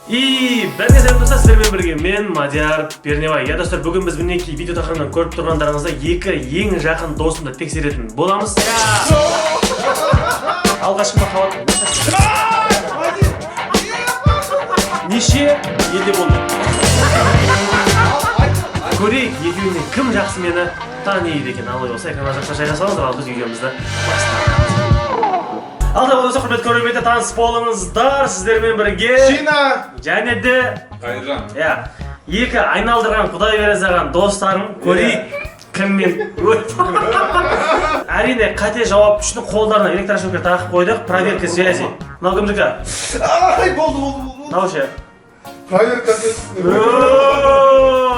И бәріңе сәлем, достар! Сіздермен бірге мен, Мадияр Пернебай. Иә, достар, бүгін біз, мінекей, видео тақырыбынан көріп тұрғандарыңыздай, екі ең жақын досымды тексеретін боламыз. Алғашқы махаббат. Неше елде болдың? Көрейік, екеуінен кім жақсы мені таниды екен. Алай болса, экранға жақша жайғасаңыздар, ал біз видеомызды бастаймыз. Алда болса, құрметті көрермендер, таныс болыңыздар, сіздермен бірге Чина! және де Қайыржан. Иә, екі айналдырған, құдай бере салған достарым. Көрейік, кіммен. Әрине, қате жауап үшін қолдарына электрошокер тағып қойдық. Проверка связи. Мынау кімдікі? Ай, болды, болды, болды. Мынау ше? Проверкасы.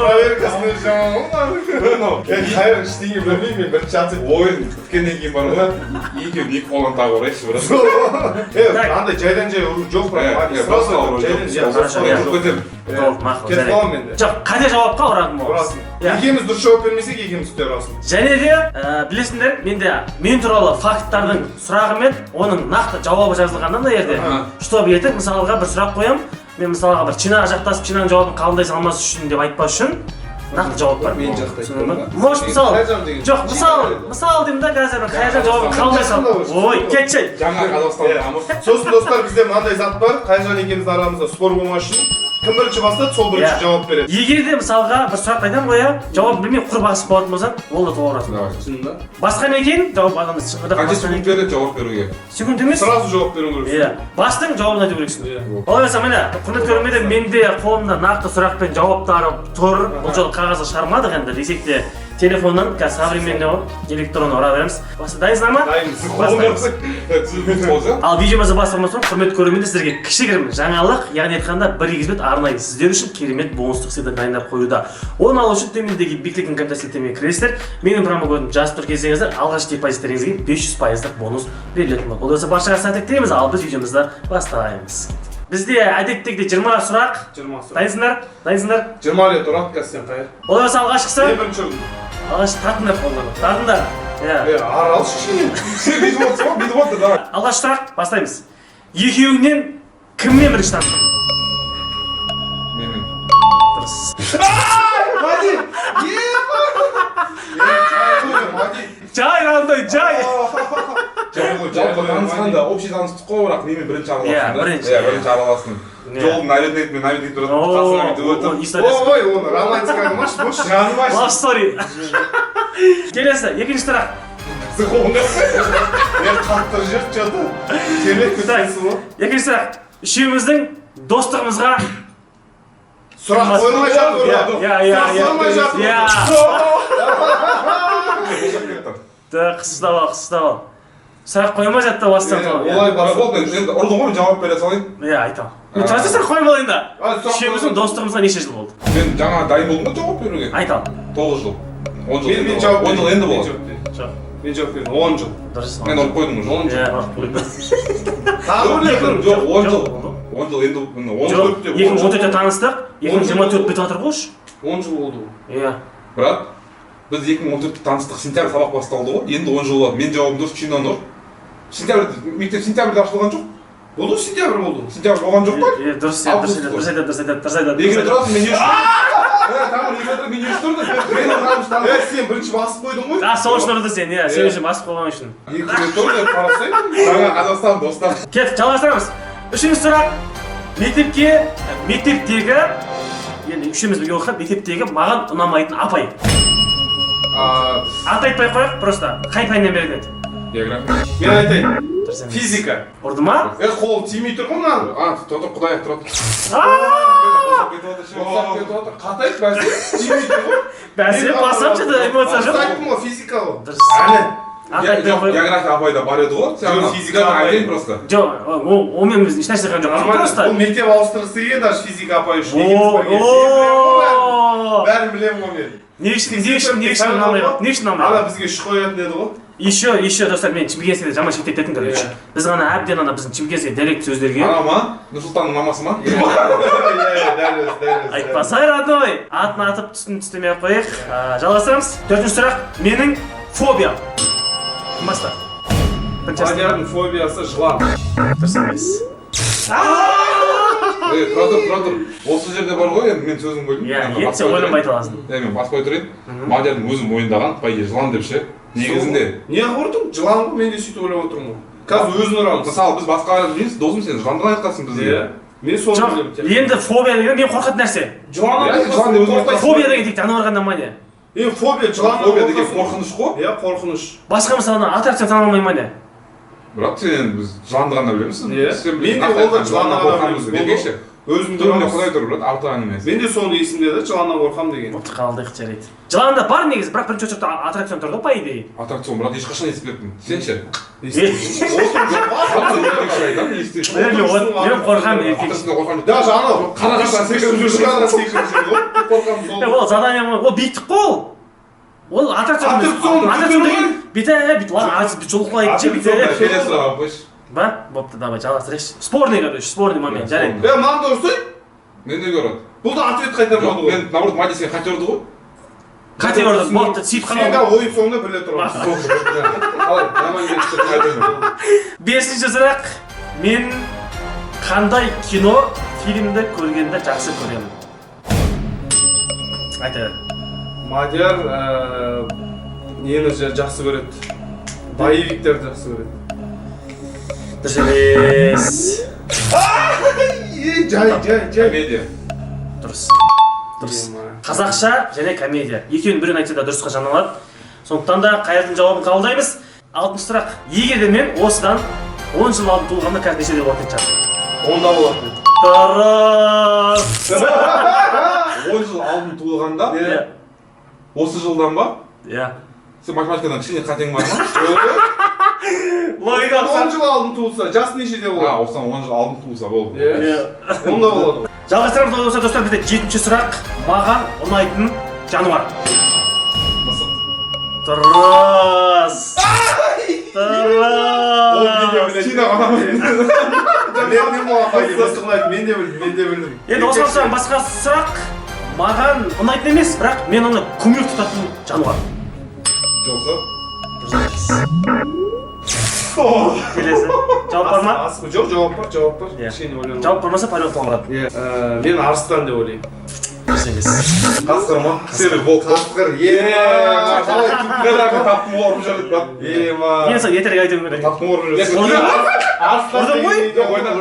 Проверкасына жаман ғой мынау. Е, Қайыр, ештеңе білмеймін, мен бірінші атып. Ойын біткеннен кейін бар ғой, екеуін екі қолдан тағып ұрайықшы, брат. Е, андай жайдан жай ұру жоқ, брат. Е, Сразу басқа ұру жоқ. жайдан жай. Хорошо, ұру иә. жоқ. Кетемін. Болды, мақұл. Кетіп Жарайды. қаламын енді. Жоқ, қате жауапқа ұратын боламыз. Ұрасың. Иә. Екеуміз дұрыс жауап бермесек, екеуміз те ұрасың. Және де білесіңдер, менде мен туралы факттардың сұрағы мен оның нақты жауабы жазылған да мына жерде. Чтобы ертең, мысалға, бір сұрақ қоямын мен, мысалға, бір Чинаға жақтасып, Чинаның жауабын қабылдай салмас үшін деп айтпас үшін нақты жауап бар. Мен жақтайды. Түсіндің ба? Может, мысалы, Қайыржан деген. жоқ, мысалы деймін да, қазір бір Қайыржан жауабын қабылдай сал. Ой, кетші. Жаңа Қазақстан дамып. Сосын, достар, бізде мынандай зат бар. Қайыржан екеуміздің арамызда спор болмас үшін, кім бірінші бастады, сол бірінші Иә. жауап береді. Егер де, мысалға, бір сұрақты айтамын ғой, иә, жауабын білмей құр басып қалатын болсаң, ол да толық ұрасың. Давай. Түсіндің ба? Басқаннан кейін жауап адамды шығады. Қанша секунд береді жауап беруге? Секунд емес. Сразу жауап беруің керексің. Иә, бастың жауабын айту керексің. Иә. Олай болса, міне, құрметті көрермендер, менде қолымда нақты сұрақ пен жауаптары тұр. Бұл жолы қағазға шығармадық енді, десек те, телефоннан, қазір современный ғой, электронный, ұра береміз. Баста, дайынсыңдар ма? Дайынбыз. Бастаймыз. Болса. Ал видеомызды бастамас бұрын, құрметті көрермендер, сіздерге кішігірім жаңалық, яғни айтқанда, 1xBet арнайы сіздер үшін керемет бонустық сыйды дайындап қоюда. Оны алу үшін төмендегі бикликтің комментарий сілтемеге кіресіздер, менің промокодымды жазып тұр келсеңіздер, алғашқы депозиттеріңізге 500 пайыздық бонус берілетін болады. Ол болса, баршаға сәттілік тілейміз, ал біз видеомызды бастаймыз. Бізде әдеттегідей 20 сұрақ. 20 сұрақ. Дайынсыңдар? Дайынсыңдар? 20 рет ұрады қазір сен, Қайыр. Олай болса, алғашқысы. Мен бірінші ұрдым. Алғаш, тартыңдар қолдарына, тартыңдар, иә. Е, ары алшы кішкене. Сен бүйтіп отырсың ғой, бүйтіп отыр, давай. Алғашқы сұрақ, бастаймыз. Екеуіңнен кіммен бірінші таныстың? Менімен. Дұрыс. Мади! Е, Мади! Жай, андай жай. Жалпы танысқанда общий таныстық қой, бірақ менімен бірінші араластың Иә, да. бірінші. Иә, бірінші араластың. Иә. Жолдың наверное, мен наверное тұрады, қасына бүйтіп өтіп. Историясы. Ой, оны романтика қылмашы, бош. Жаным ашты. Love story. Келесі, екінші сұрақ. Сен қолыңда. Е, қаттырып жіберді че-то. Терлеп кеткенсің ғой. Екінші сұрақ. Үшеуміздің достығымызға Сұрақ қоймай жатыр. Иә, иә, Сұрақ иә. қоймай жатыр. Иә. Так, қысып ал, қысып ал. Сұрақ қоймай жатты, бастан. Иә, олай бас. Болды, енді ұрдың ғой, мен жауап бере салайын. Иә, айтамын. Мен тұра сұрақ қоймай алайын да. А, сұрақ Үшеуміздің қоймай. достығымызға неше жыл болды? Мен жаңа дайын болдым да жауап беруге. Айта ал. 9 жыл. 10 жыл. Мен жауап 10 жыл енді Мен болады. жауап берейін. Жоқ. Мен жауап берейін. 10 жыл. Дұрыс. Мен ұрып қойдым уже. 10 жыл. Иә, ұрып қойдым. Тағы бір рет ұрдым. Жоқ, 10 Жоқ, жыл. болды. 10 жыл енді, міне, 10 Жоқ, төртте. 2014-те таныстық, 2024 бітіп жатыр ғой уж. 10 жыл болды. Иә. Брат, біз 2014-те таныстық, сентябрь сабақ басталды ғой, енді 10 жыл болады. Мен жауабым дұрыс, Чинаны ұр. Сентябрь, мектеп сентябрьде ашылған жоқ. Болды, сентябрь болды. Сентябрь болған жоқ па? Иә, дұрыс, иә, дұрыс айтады, дұрыс айтады, дұрыс айтады, дұрыс айтады. Екі рет ұрасың, мен не үшін? Е, Тамыр, екі рет ұрып, мен не үшін ұрдым? Мен ұрғаным. Е, сен бірінші басып қойдың ғой. А, сол үшін ұрды сен, иә, сен үшін, басып қойған үшін. Екі рет ұрды, қарасай. Жаңа Қазақстан, достар. Кеттік, жалғастырамыз. Үшінші сұрақ. Мектептегі, енді үшеуміз бірге оқыған мектептегі маған ұнамайтын апай. А, Аты айтпай ақ қояйық, просто қай пәннен беретін еді? География. Мен айтайын. Дұрыс емес. Физика. Ұрды ма? Е, қол тимей тұр ғой мынаның. А, тұра тұр, құдай, тұра тұр. Аа! Кетіп отыр, ұқсап кетіп отыр. Қатайып, бәсе. Тимей тұр ғой. Бәсе, басам что-то, эмоция жоқ. Айттым ғой, физика ғой. Дұрыс. Әне. Аты айтпай ақ қояйық. География апай да бар еді ғой. Сен Жоқ, ана- физика сен апай. айтайын просто. Жоқ, онымен біз ешнәрсе қылған жоқпыз. Нормально. Просто. Бұл мектеп ауыстырғысы келген даже физика апай үшін. О, Екеуміз бірге. Мен білемін ғой бәрін. о! Бәрін білемін ғой мен. Не үшін, не үшін ұнамай қалды? Не үшін ұнамай Ана қалды? бізге үш қоятын еді ғой. Еще, достар, мен чимбигенскийде жаман шектететін, короче. Біз ғана әбден ана біздің чимбигенский диалект сөздерге. Ана ма? Нұрсұлтанның мамасы ма? Иә, иә, дәл өзі, дәл өзі. Айтпасай, родной. Атын атып, түсін түстемей ақ қояйық. Жалғастырамыз. Төртінші сұрақ. Менің фобиям. Кім бастар? Бірінші бастар. Мадиярдың фобиясы — жылан. Дұрыс емес. Ей, тұра тұр, тұра тұр. Осы жерде бар ғой, енді мен сөзім бөлдім. Иә, енді сен ойланбай айта аласың. Иә, мен баспай тұрайын. Мадиярдың өзі мойындаған, по идее, жылан деп ше. Негізінде. Не ұрдың? Жылан ғой, мен де сөйтіп ойлап отырмын ғой. Қазір өзін ұрамыз. Мысалы, біз басқа білмейміз, досым, сен жыланды айтқансың бізге. Иә. Мен соны Жоқ, білемін. енді фобия деген мен қорқатын нәрсе. Жыланнан Иә, жылан деп өзің қорқасың. Фобия деген тек жануарға ұнамайды. Е, фобия, жыланнан Фобия деген қорқасың. қорқыныш қой. Иә, қорқыныш. Басқа мысалы ана аттракцион таба алмаймын ма не? Бірақ сен енді біз жыланды ғана білеміз. Иә. Сен Мен де нақты ол да айтқан, жыланнан жыланнан ғана қорқамыз білеміз. деп. Еркекше. Өзімді Түбінде ұрамыз. құдай тұр, брат, артық әңгіме. Мен де соны есімде да, жыланнан қорқамын деген. Болды, қабылдайық, жарайды. Жылан да бар негізі, бірақ бірінші очередте аттракцион тұр да, по идее. Аттракцион, брат, ешқашан естімеппін. Сен ше? Отырып Еркекше айтамын, естімеппін. Мен қорқамын еркекше. Аттракционнан қорқамын. Даже анау Қара секіріп жүр. Қара секіріп жүр ғой. Қорқамын сол. Ол задание ма? Ол биіктік қой ол. Ол аттракцион емес. Аттракцион, Аттракцион жүгіру деген бүйтіп бүйтіп жұлқылайды ше бүйтіп. Келесі сұрағын қойшы. Ба? Бопты, давай жалғастырайықшы. Спорный, короче, спорный момент, жарайды. Е, мынаны да ұрсай. Мен неге ұрады? Бұл да ответ қайтармады Жоқ, ғой. мен наоборот, Мади, сен қате ұрды ғой. Қате ұрды, болды, сөйтіп Сен де қаламын. ойын соңында біле тұрамыз. Қалай, жаман кетті. Бесінші сұрақ. Мен қандай кино фильмді көргенді жақсы көремін? Айта бер. Мадияр нені жақсы көреді? Боевиктерді жақсы көреді. Дұрыс емес. Е, жай, жай, жай. Комедия. Дұрыс. Дұрыс. Ема. Қазақша және комедия. Екеуінің біреуін айтса да дұрысқа жаналады. Сондықтан да Қайраттың жауабын қабылдаймыз. Алтыншы сұрақ. Егер де мен осыдан 10 жыл алдын туылғанда қазір нешеде болатын еді жасым? Онда болатын. Дұрыс. 10 жыл алдын туылғанда, Иә. осы жылдан ба? Иә. Сен математикадан кішкене қатең бар ма? Логикалық 10 жыл алдын туылса, жас нешеде А, болады? осыдан 10 жыл алдын туылса болды. Иә. Иә. Онда болады. Жалғастырамыз олай болса, достар, бізде жетінші сұрақ. Маған ұнайтын жануар. Мысық. Дұрыс. Дұрыс. Сені ғана Мен болған пайда. Мысық ұнайды, мен де білдім, мен де білдім. Енді осыдан соң басқа сұрақ. Маған ұнайтын емес, бірақ мен оны кумир тұтатын жануар. Жылқы. Дұрыс емес. Келесі. Жауап бар ма? Жоқ, жауап бар, жауап бар. Иә. Кішкене ойлану. Жауап болмаса палеон ұрады. Иә. Мен арыстан деп ойлаймын. Дұрыс емес. Қасқыр ма? Серый волк. Қасқыр. Ема. Қалай Мен таптым ғой, ұрып жіберді, брат. Ема. Мен сол ертерек айтуым керек. Таптым ғой, ұрып жіберді. Ұрдың ғой? Арыстан Ұрдың ғой? деген Ойнап,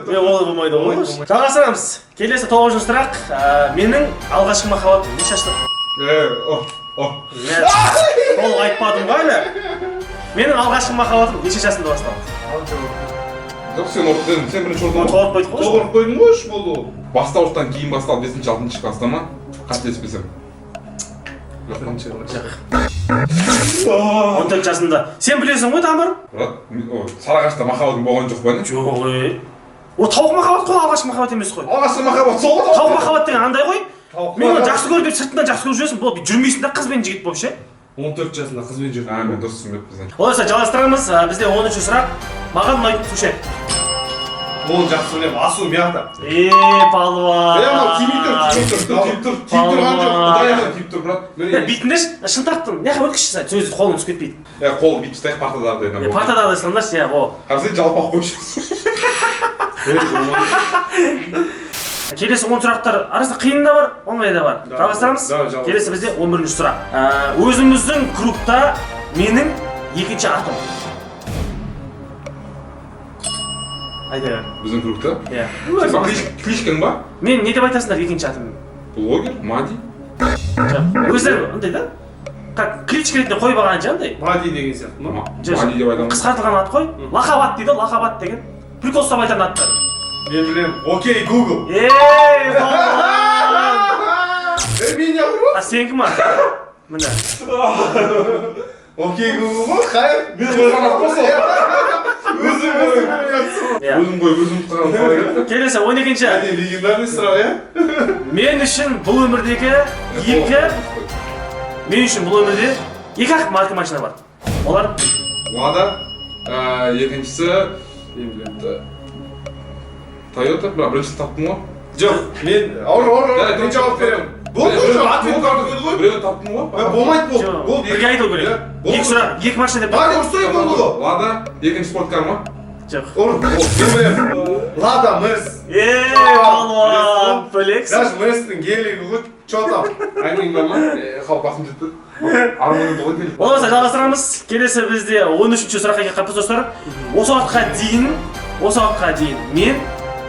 Е, олай болмайды ғой. Жалғастырамыз. Келесі тоғызыншы сұрақ. Менің алғашқы махаббатым неше жаста? Е, о, о. Мен толық айтпадым ғой әлі. Менің алғашқы махаббатым неше жасымда басталды? Жоқ, сен ұрдың, сен бірінші ұрдың ғой. Тоғыз қойдық қой. Тоғырып қойдың ғой, үш болды ол. Бастауыштан кейін басталды, бесінші, алтыншы класста ма? Қателеспесем. Жоқ па? Жоқ. 14 жасымда. Сен білесің ғой, Тамыр? Брат, о, Сарыағашта махаббатың болған жоқ па не? Жоқ, ей. О, тауық махаббат қой, алғашқы махаббат емес қой. Алғашқы махаббат сол ғой. Тауық махаббат деген андай ғой. Тауық Мен оны жақсы көріп деп сыртынан жақсы көріп жүресің, болды, жүрмейсің да қызбен жігіт болып ше. 14 жасында қызбен жүрдім. А, мен дұрыс түсінбеппін, значит. Олайса жалғастырамыз. Бізде 13 сұрақ. Маған ұнайтын суши. Оны жақсы білемін. Асу мята. Е, палуан. Е, мынау тимей тұр, тимей тұр. Тиіп тұр, Тиіп тұрған жоқ. Құдай аяғы тиіп тұр, брат. Е, бүйтіңдерші, шынтақтың. Неғып өткізші сәл, сөзі қолың түсіп кетпейді. Е, қолы бүйтіп ұстайық партадағыдай. Е, партадағыдай салыңдаршы, иә, о. Қарасай, жалпақ қойшы. Келесі 10 сұрақтар арасында қиын да бар, оңай да бар. Да, Жалғастырамыз. да, жалғастырамыз. Келесі бізде 11 сұрақ. Өзіміздің клубта менің екінші атым. Айта бер. Біздің клубта. Иә. Сен кличкаң ба? Мен не деп айтасыңдар екінші атым? Блогер, Мади. Жоқ. Өздері андай да? Как кличка ретінде қойып алған ше андай. Мади деген сияқты ма? Жоқ, Мади деп айтамын. Қысқартылған ат қой. Лақап ат дейді, лақап ат деген. Прикол ұстап айтатын аттар. Мен білемін. Окей, Google. Ей, балам! Е, мен не ұрып? А сенікі ма? Міне. Окей, Google ғой, қайыр. Мен қойған ат қой сол. Өзім өзім білмейатсың. Иә. Өзім қойып, өзім ұмытқан қалай кетті? Келесі 12-ші. Әне легендарный сұрақ, иә? Мен үшін бұл өмірдегі екі мен үшін бұл өмірде екі ақ марка машина бар. Олар Лада, екіншісі Мен білемін. Тойота, бірақ біріншісін таптым ғой. Жоқ, мен ауыр ауыр ауыр мен жауап беремін. Болды уже, ответ қойды ғой. Біреуін таптым ғой. Е, болмайды болды. Жоқ, Болды. бірге айту керек. Иә, болды. Екі сұрақ, екі машина деп. Бар, ұрсай болды ғой. Лада, екінші спорткар ма? Жоқ. Ұр, болды, мен білемін. Лада Мерс. Е, палуан, бөлексің. Даже Мерстің гелигі ғой, че там? Әңгімең бар ма? Халық басым жетті. Арманымды ғой келді. Олай жалғастырамыз. Келесі бізде 13-ші сұраққа келіп қалыппыз, достар. Осы уақытқа дейін мен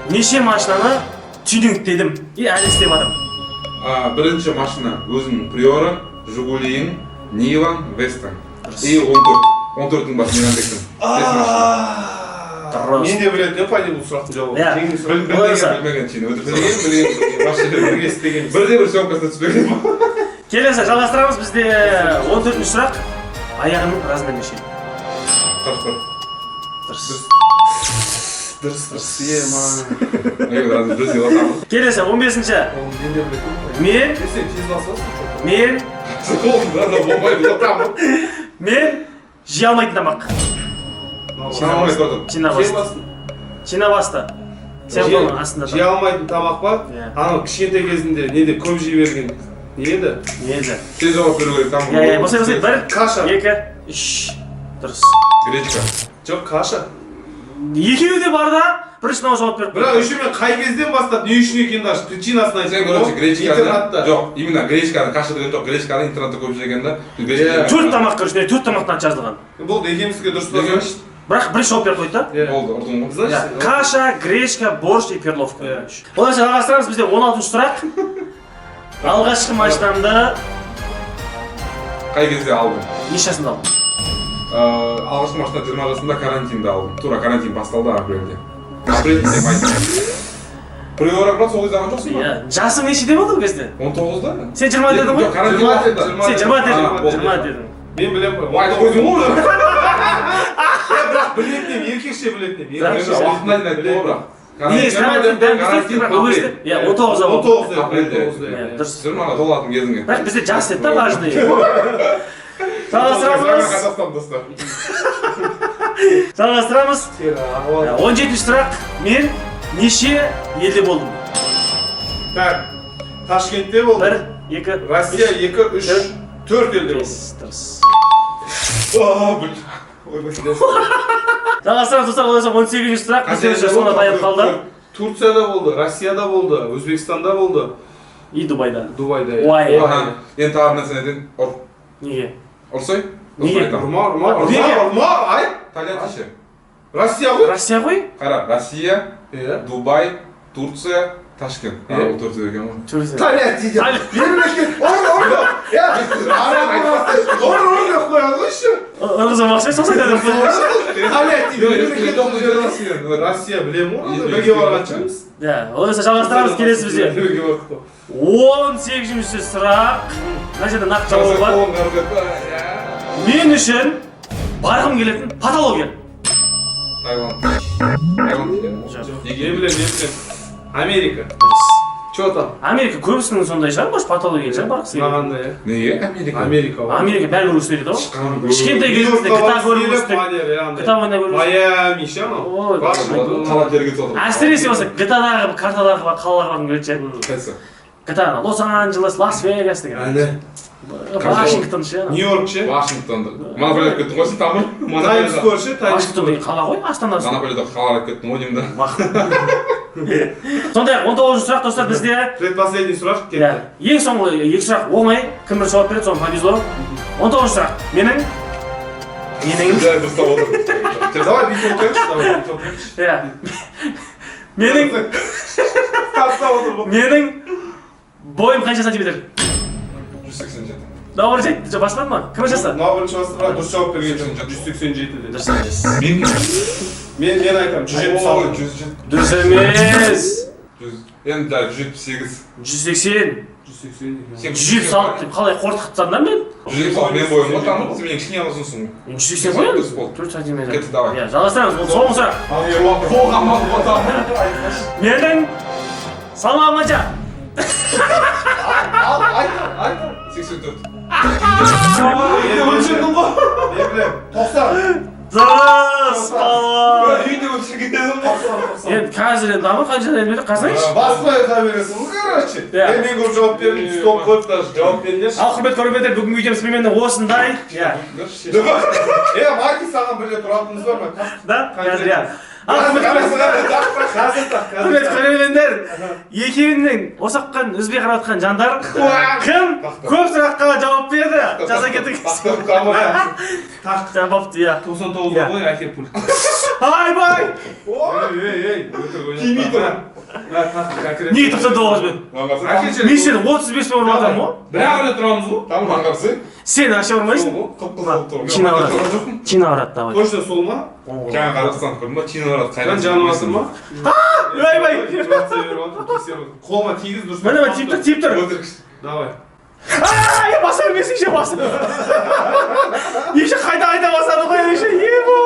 неше машинаны тюнингтедім и әлі істеп жатырмын? Бірінші машина өзімнің Приора, Жигулиің, Ниваң, Вестаң. Дұрыс. И 14. 14-тің басы Мейрамбектің. Бес машина. Дұрыс. Мен де білетін едім, по идее, бұл сұрақтың жауабын. Иә. Жеңіл сұрақ. Білмеген, білмеген шейін. Өтірік білген, білген. Вообще Бірге істеген. Бірде бір съемкасына түспеген. Келесі жалғастырамыз. Бізде 14-ші сұрақ. Аяғының размері неше? 41. Дұрыс. Дұрыс, дұрыс. Е, маған. Неге размер бір сыйласам? Келесі 15-ші. Оны мен де білетін. Мен Е, сен тез басасың, че? мен Қолымда да болмайды. Там. мен жей алмайтын тамақ. Жей тұрдым. Чина Жей басты. басын. Чина басты. Сен қолың астында Жей тұр. алмайтын тамақ па? Иә. Анау кішкентай кезінде неде көп жей берген. Не еді? Не еді? Тез жауап беру керек. Там. Иә, иә, босай, босай. Бір, Каша. екі, үш. Дұрыс. Гречка. Жоқ, каша. Екеуі де бар да, бірінші мынау жауап беріп Бірақ еще мен қай кезден бастап не үшін екенін даже причинасын Сен, айтып короче, гречканы интернатта. Жоқ, именно гречканы каша деген жоқ, гречканы интернатта көп жеген да. Иә. Төрт тамақ, короче, төрт тамақтан аты жазылған. Болды, екеуміздікі дұрыс па? Екеуміз? Бірақ бірінші жауап беріп қойды да. Иә. Болды, ұрдың ғой. Значит, Иә, каша, гречка, борщ и перловка. Иә. Олай жалғастырамыз. Бізде 16 сұрақ. Алғашқы машинамды Қай кезде алдың? неше жасымда алдым? Алғашқы машина 20 жасымда карантинде алдым. Тура карантин басталды апрельде. Апрельде, майда. Приора, брат, сол кезде алған жоқсың ба? Иә, жасың нешеде болды ол кезде? 19-да? Сен 20 дедің ғой? Жоқ, карантин 20 уақытында. дедім, Сен 20 дедің, А, болды. 20 дедің. Мен білемін ғой. Айтып қойдың ғой уже. Бірақ білетін едім, еркекше білетін едім. Бірақ Еркекше. Уақытына дейін айтты ғой, бірақ. Негізі карантин бәрін істедік, бірақ ол кезде иә, 19-да болды. 19-да, Апрельде. 19-да. Иә, дұрыс. 20-ға толатын кезіңе. Бірақ бізде жас еді да, важный. Жалғастырамыз. Қазақстан, достар. Жалғастырамыз. Сері ағып алды. 17 сұрақ. Мен неше елде болдым? Так, Ташкентте болды. Бір, екі, Россия үш, 2, 3, 4 елде болды. бес. Дұрыс. А, блин. Ой, блин. Жалғастырамыз, достар. Одан соң 18 сұрақ. Бізде уже соңына таяп қалды. Турцияда болды, Россияда болды, Өзбекстанда болды, И Дубайда. Дубайда. Ой. Аха, енді тағы бір нәрсені айтайын. Ұр. Неге? Ұрсай? Неге? Ұрсай. Ұрма, ұрма, ұрма, Неге? ұрма, айт. Тольятти ше. Россия ғой. Россия ғой? Қара, Россия, Иә. Дубай, Турция, Ташкент. А, Е? ол төртеу екен ғой. Турция. Тольятти деп. Мемлекет, ұр, ұр. Иә, ұр, ұр деп қояды ғой еще. Ырғызбақшы, сосын айтады. Тольятти мемлекет ол жерде. Россия. Россия білемін ғой, Е, бірге барған шығармыз. Иә, одан соң жалғастырамыз. Келесі бізде Бірге бардық қой. 18 сұрақ. Мына жерде нақты жауабы бар. Мен үшін барғым келетін патология. Таиланд. Таиланд екен ғой. Жоқ. Не білемін, не білемін. Америка. Дұрыс. Че там? Америка көбісінің сондай шығар, может, патология шығар барғысы келеді. Маған да, иә. Неге Америка? Америка ғой. Америка бәрі көргісі келеді ғой. Шыққан Кішкентай кезімізде Нью-Йоркқа кітап барғысы көріп келіп, өстік. манер, иә, андай. Кітап ойнап көріп өстік. Майами ше анау. Ой, Вашингтон. Қала жерге түсіп отыр. Әсіресе осы GTA-дағы карталарға бар, қалаларға барғым келеді ше. Қайсы? GTA, Лос-Анджелес, Лас-Вегас деген. Әне. Вашингтон ше. анау. Нью-Йорк ше. Вашингтонды. Монополия кеттің ғой сен тамыр. Таймс Сквер ше, Таймс Вашингтон деген қала ғой, астанасы. Монополияда қалалар кеттің ғой деймін да. Сондай-ақ 19 сұрақ, достар, бізде. Предпоследний сұрақ Иә, кетті. ең соңғы екі сұрақ оңай. Кім бірінші жауап береді, соған повезло. 19 сұрақ. Менің Жай дұрыстап отыр. Давай бүйтіп отырайықшы, давай бүйтіп отырайықшы. иә. Менің Тартсап отыр бұл. менің бойым қанша сантиметр? 187. Мынау бірінші айтты, жоқ, баспады ма? Кім жасады? Мынау бірінші басты, бірақ дұрыс жауап берген жоқ. 187 деді. Дұрыс емес. Мен Мен айтамын, 176. 107. Дұрыс емес. 100. Енді да 178. 180. 180 екен. Сен 176 деп қалай қорқытып тастадың да мен? 176 мен бойым ғой тамыр. Сен менен кішкене ұзынсың ғой. Мен 180 ғой Дұрыс енді. болды. 4 сантиметр. Кетті, давай. Иә, жалғастырамыз. Ол соңғы сұрақ. Қолға ғой тамыр. Менің салмағым қанша? Ал, айт, айт. 84. Мен өлшедің ғой. Мен білемін. 90. Дұрыс, балалар. Үйде өлшеген едім ғой. 90. Енді қазір енді дамыр қанша сантиметр қарасаңшы. Баспай айта бересің ғой, короче. Иә. Мен көп жауап бердім, стоп қойып даже жауап беріңдерші. Ал, құрметті көрермендер, бүгінгі видеомыз примерно осындай. Иә. Е, Маки, саған бір рет ұратынымыз бар ма? Да? Қазір иә. Ал, Қазір тақ, қазір. Құрметті көрермендер, екеуінің осаққан үзбей қарап жатқан жандар, кім көп сұраққа жауап берді? Жаза кетіңіз. Тақ. Жауапты, иә. 99 Иә. ғой, әке пульт. Айбай! Ей, ей, ей, өтірік Тимей ойнатпа. тұр. Мә, тақ, конкретно. Неге 99 мен? Әке Мен сені 35 пен ұрып жатырмын ғой. Бір ақ рет ұрамыз ғой. Там аңғарсың. Сен вообще ұрмайсың. Сол ғой. Қып-қызыл болып тұр. Чина ұрады. Чина ұрады, давай. Точно сол ма? Жаңа Қазақстан көрдің ба? Чина ұрады. Жан жанып жатыр ма? Айбай! Вибрация беріп жатыр, тексеріп жатыр. Қолыма тигіз дұрыс. Міне, міне, тиіп тұр, тиіп тұр. Өтірік. Давай. Ай, баса бермесін, ше басып. Еще қайта қайта басады ғой, еще ема.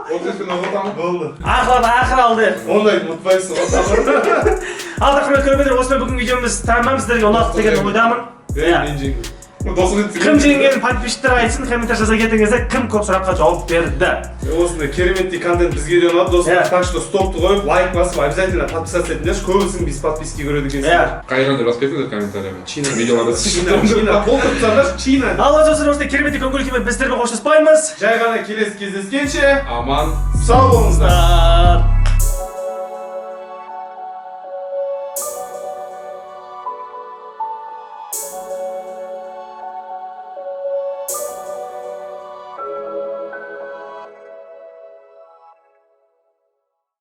35 пен ұтамын. Болды. Ақыры, ақыры алды. Ондайды ұмытпайсың ғой, тамыр. Ал, құрметті көрермендер, осымен бүгінгі видеомыз тәмам. Сіздерге ұнады деген ойдамын. Ей, Иә. мен жеңдім. Досың етсің. Кім жеңгенін подписчиктер айтсын, комментарий жаза кетіңіздер, кім көп сұраққа жауап берді. Осындай кереметтей контент бізге де ұнады, достар. Иә. Так что стопты қойып, лайк басып, обязательно подписаться етіңдерші. Көбісін без подписки көреді екенсіңдер. Иә. Қайран деп жазып кетіңдер комментарийға. Чина. Видеоларды. Чина, Чина, толтырып тастаңдаршы, Чина. Ал, достар, осындай кереметтей көңіл күймен біз сіздермен қоштаспаймыз. Жай ғана келесі кездескенше, Аман. сау болыңыздар. Достар.